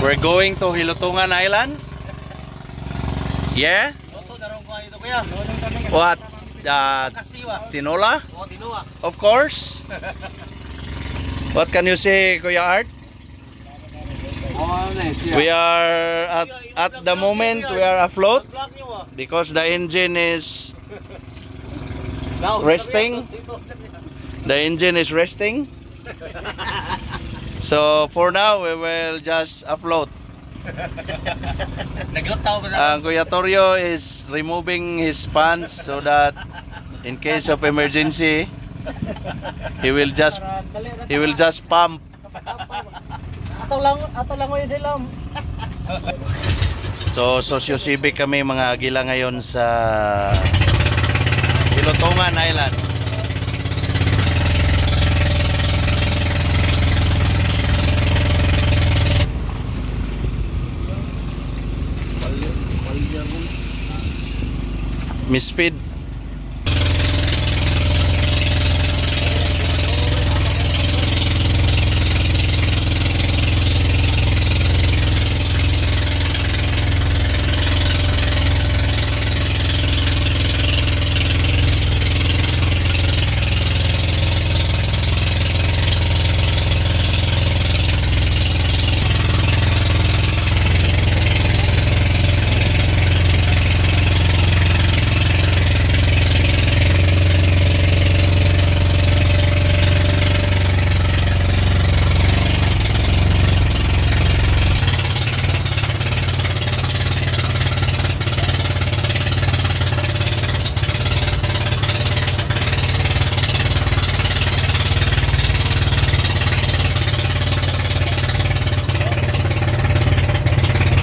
We're going to Hilutungan Island. Yeah? What? Tinola? Of course. What can you say, Kuya Art? We are at the moment we are afloat because the engine is resting. The engine is resting. So for now we will just afloat. Kuya Torio is removing his pants so that in case of emergency he will just pump. Ato lang yun sila. So socio-civic kami mga agila ngayon sa Hilutungan Island. Misfit.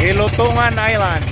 Hilutungan Island.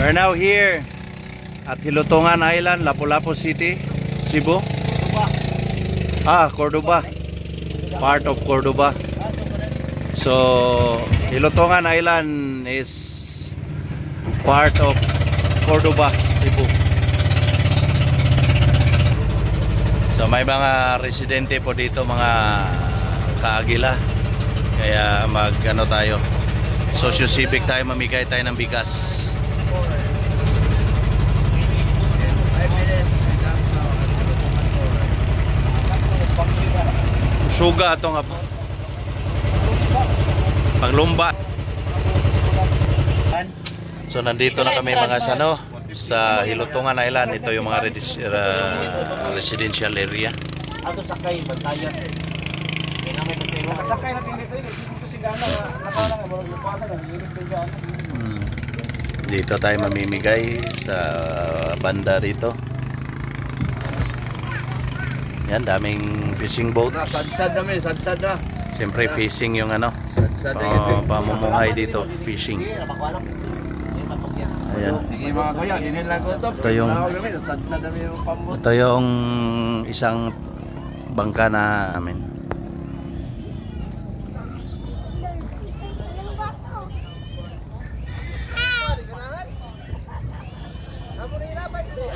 We're now here at Hilutungan Island, Lapu-Lapu City, Cebu. Ah, Cordoba. Part of Cordoba. So, Hilutungan Island is part of Cordoba, Cebu. So, may mga residente po dito, mga kaagila. Kaya mag-ano tayo, socio-civic tayo, mamigay tayo ng bigas. Suga atong panglumba. So nandito na kami mga sano sa Hilutungan Island. Ito yung mga residential area. Ato sakay bantayan. Sakay natin dito eh. Dito tayo mamimigay sa banda dito. Yan, daming fishing boats. Sadsad na mi, sadsad na. Siyempre fishing yung ano, Sadsad na oh, pamumuhay dito, fishing. Ayan. Sige mga kuya, dinin lang ko to. Sadsad na mi yung pambot. Ito yung isang bangka na amin.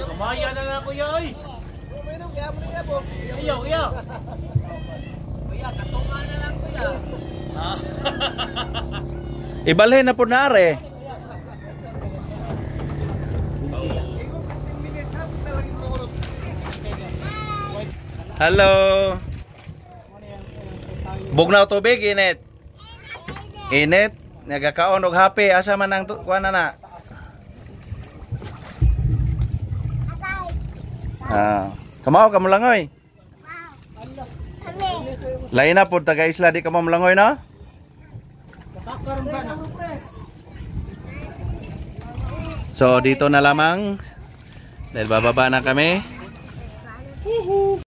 Kumaya na lang, kuya, oy. Kuya, kuya. Kuya, katungan na lang, kuya. Ibalhin na po na are. Hello. Bugnaw tubig, init. Init. Nagakaon og happy. Asa man ang kuan na na? Ah, kamao ka molangoy. Lain na po taga isla di ka mo molangoy no? So dito na lamang dahil bababa na kami.